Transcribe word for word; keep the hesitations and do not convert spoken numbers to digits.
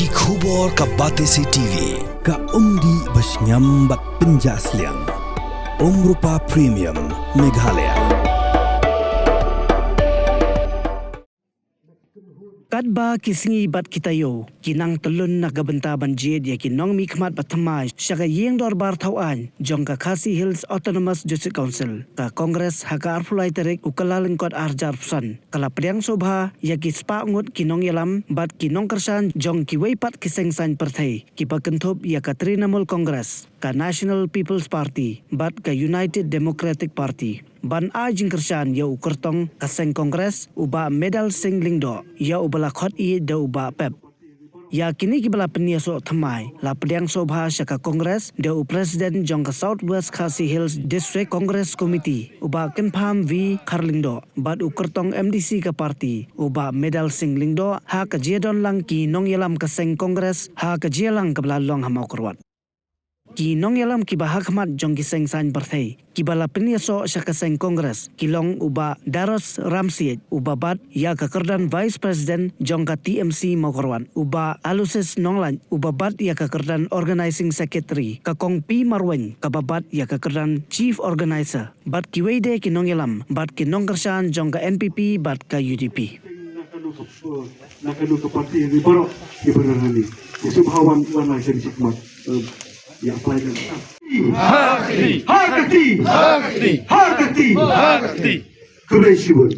Ki khubor ka Batesi T V, ka umdih ba shngiam bad pynjah sliang. Umrupa Premium, Meghalaya. Katba ki sngi bad ki taïew ki nang tyllun na ka bynta ban jied ïa ki nongmihkhmat ba thymmai sha ka ïing dorbar thaw aiñ jong ka Khasi Hills Autonomous District Council, ka Congress ha ka arphew lai tarik u Kyllalyngkot arhajar arphew san ka la pdiang sngewbha ïa ki spah ngut ki nongïalam bad ki nongkyrshan jong kiwei pat ki seng saiñ pyrthei kiba kynthup ïa ka Trinamool Congress, ka National People's Party bad ka United Democratic Party, ban ai jingkyrshan ïa u kyrtong ka seng Congress, u Bah Medal Singh Lyngdoh, ïa uba la khot ïeit da u Bah Pep. Ïa kine kiba la pynïasoh thymmai la pdiang sngewbha sha ka Congress da u President jong ka South West Khasi Hills District Congress Committee, u Bah Kynpham V Kharlyngdoh, bad u kyrtong M D C ka party, u Bah Medal Singh Lyngdoh, ha ka jingdon lang ki nongïalam ka seng Congress ha ka jingïalang kaba la long ha Mawkyrwat. Ki nongïalam kiba ha khmat jong ki seng saiñ pyrthei kiba la pynïasoh sha ka seng Congress ki long u Bah Daros Ramsiej, uba bat ïa ka kyrdan Vice President jong ka T M C Mawkyrwat, u Bah Aloysius Nonglait, uba bat ïa ka kyrdan Organizing Secretary, ka Kong P Marwein, kaba bat ïa ka kyrdan Chief Organizer, bad kiwei de ki nongïalam bad ki nongkyrshan jong ka N P P bad ka U D P. Na kano ka, na kano ka parti ri baroh ki baroh ni. Ki sngewbha wan, wan lai sha ki khmat. Eh, ïa apply na. Har ka ti! Har ka ti! Har ka ti! Khublei shibun.